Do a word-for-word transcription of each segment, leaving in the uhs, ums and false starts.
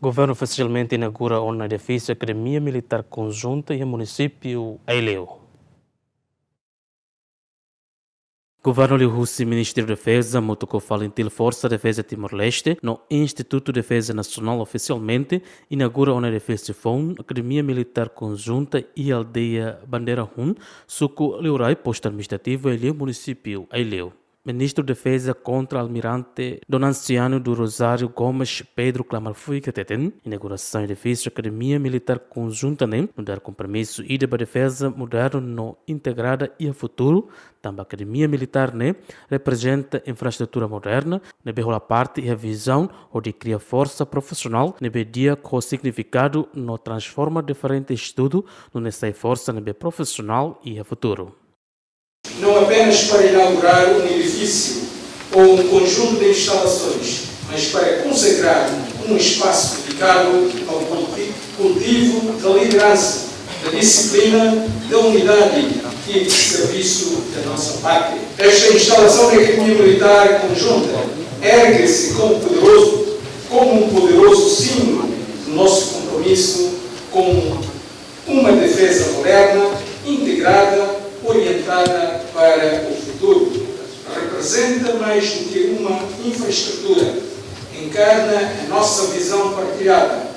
Governu ofisialmente inaugura ona edifísiu Akademia Militár Konjunta iha munisípiu Aileu. Governu liuhusi Ministériu Defeza hamutuk ho FALINTIL, Forsa Defeza Timor-Leste no Institutu Defeza Nasionál ofisialmente inaugura ona edifísiu foun Akademia Militár Konjunta iha aldeia Bandeira Hun, suku Liurai, postu administrativu Aileu, munisípiu Aileu. Ministru Defeza Kontra-Almirante Dom Anciano do Rosário Gomes Pedro Klamar Fuik hateten, inaugurasaun edifísiu Akademia Militár Konjunta ne'e nu'udar kompromisu ida ba defeza modernu no integrada iha futuru, tanba Akademia Militár ne'e reprezenta infraestrutura moderna ne'ebé hola parte iha vizaun hodi kria forsa profisionál ne'ebé di'ak ho signifikadu no transforma diferente estudu nune'e sai forsa ne'ebé profisionál iha futuru. Não apenas para inaugurar um edifício ou um conjunto de instalações, mas para consagrar um espaço dedicado ao culti-, cultivo da liderança, da disciplina, da unidade e de serviço da nossa pátria. Esta instalação da Academia Militar Conjunta ergue-se como poderoso, como um poderoso símbolo do nosso compromisso com uma defesa moderna, integrada, orientada para o futuro. Representa mais do que uma infraestrutura. Encarna a nossa visão partilhada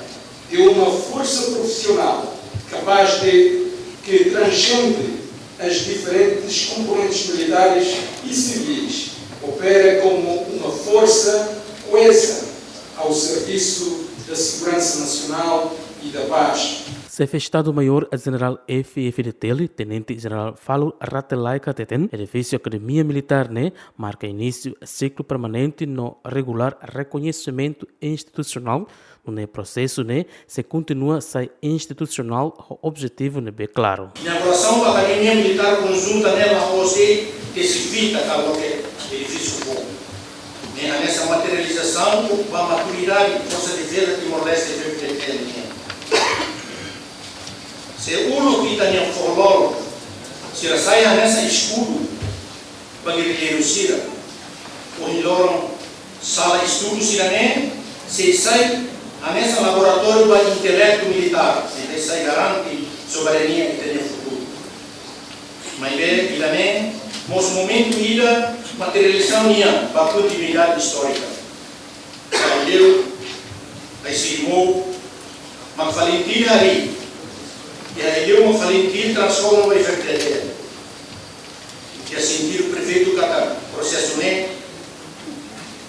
de uma força profissional capaz de, que transcende as diferentes componentes militares e civis, opera como uma força coesa ao serviço da segurança nacional e da paz. Xefe Estadu-Maiór Jenerál F F D T L, Tenente Jenerál Falur Rate Laek hateten, edifísiu Akademia Militár ne'e marka inísiu siklu permanente no regulár rekoñesimentu institusionál, nune'e prosesu ne'e sei kontinua sai institusionál ho objetivu ne'ebé klaru. Inaugurasaun ba Akademia Militár Konjunta ne'e la'ós de'it ke sei fita ka loke edifísiu foun. Ne'e hanesan materializasaun ba maturidade Forsa Defeza Timor-Leste, F F D T L nian. Se uluk ita-nia foho-lolon sira sai hanesan eskudu ba gerrilleiru sira, ohin loron sala estudu sira-ne'e sei sai hanesan laboratóriu ba inteletu militár, ne'ebé sai garante soberania ita-nia futuru. Maibé ida-ne'e mós momentu ida materializasaun nian ba kontinuidade istórika. Aileu, ai-sirimouk mak FALINTIL harii, i Aileu mak FALINTIL transforma ba F F D T L. Iha sentidu perfeitu katak prosesu ne'e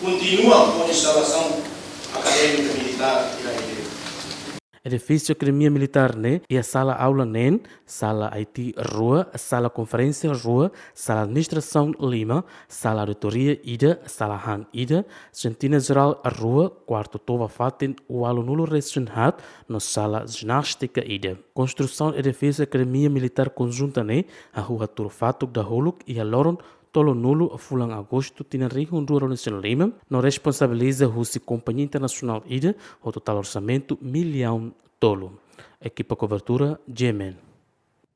kontinua ho instalasaun akadémika militár iha Aileu. Edifísiu Akademia Militár ne'e iha sala aula neen, sala I T rua, sala konferénsia rua, sala administrasaun lima, sala auditoria ida, sala han ida, jantina jerál rua, kuartu toba-fatin ualunulu-resin-haat, no sala jinástika ida. Konstrusaun edifísiu Akademia Militár Konjunta ne'e hahú hatuur fatuk dahuluk iha loron tolunulu fulan Agostu tinan rihun rua ruanulu-resin-lima, no responsabiliza husi kompañia internasionál ida ho totál orsamentu millaun tolu. Ekipa kobertura, G M N.